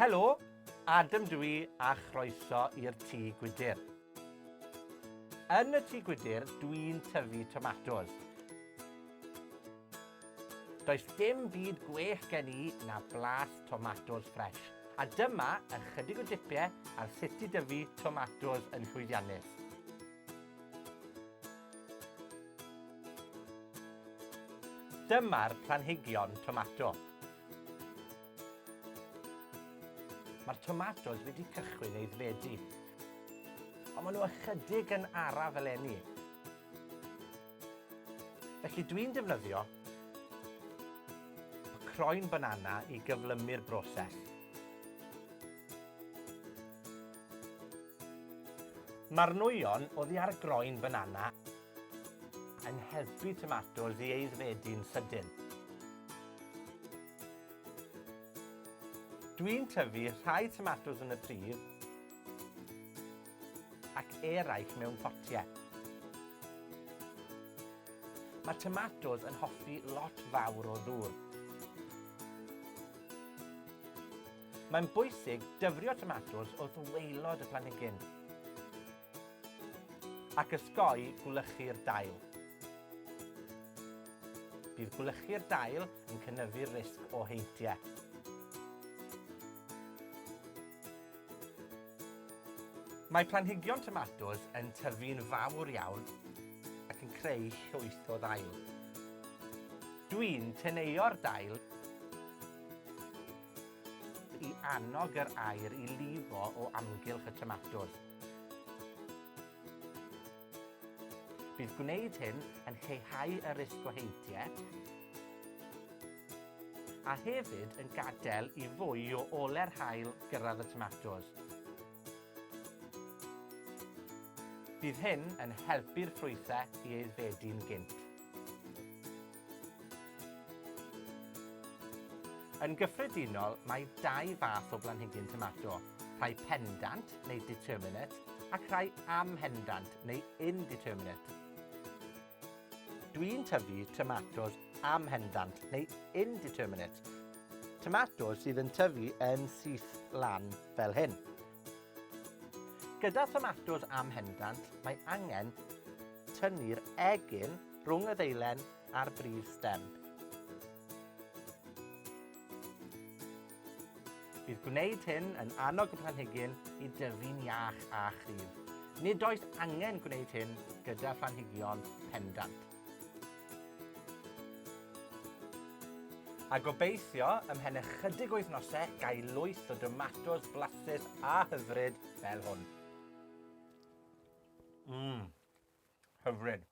Helo, Adam dw i a chroeso i'r tŷ gwydr. Yn y tŷ gwydr, dwi'n tyfu tomatos. Does dim byd gwell gen i na blas tomatos ffres. A dyma ychydig o dipie ar sut i dyfu tomatos yn llwyddiannus. Dyma'r planhigion tomato. Mae'r tomatos wedi cychwyn aeddfedu, ond maen nhw ychydig yn araf eleni. Felly dwi'n defnyddio croen banana i gyflymu'r broses. Mae'r nwyon oddi ar groen banana yn helpu tomatos i aeddfedu'n sydyn. Dwi'n tyfu rhai tomatos yn y pridd ac eraill mewn potiau. Mae tomatos yn hoffi lot fawr o ddŵr. Mae'n bwysig dyfrio tomatos wrth waelod y planhigyn ac osgoi gwlychu'r dail. Bydd gwlychu'r dail yn cynyddu'r risg o heintiau. Mae planhigion tomatos yn tyfu'n fawr iawn ac yn creu llwyth o ddail. Dwi'n teneuo'r dail i annog yr aer i lifo o amgylch y tomatos. Bydd gwneud hyn yn lleihau y risg o heintiau a hefyd yn gadael i fwy o ole'r haul gyrraedd y tomatos. Bydd hyn yn helpu'r ffrwythau i aeddfedu'n gynt. Yn gyffredinol, mae dau fath o blanhigyn tomato, rhai pendant neu determinate ac rhai amhendant neu indeterminate. Dwi'n tyfu tomatos amhendant neu indeterminate. Tomatos sydd yn tyfu yn syth lan fel hyn. Gyda thomatos amhendant, mae angen tynnu'r egin rhwng y ddeilen a'r brif stem. Bydd gwneud hyn yn annog y planhigyn i dyfu'n iach a chryf. Nid oes angen gwneud hyn gyda phlanhigion pendant. A gobeithio, ymhen ychydig wythnosau, gai lwyth o domatos blasus a hyfryd fel hwn. Mmm, hyfryd.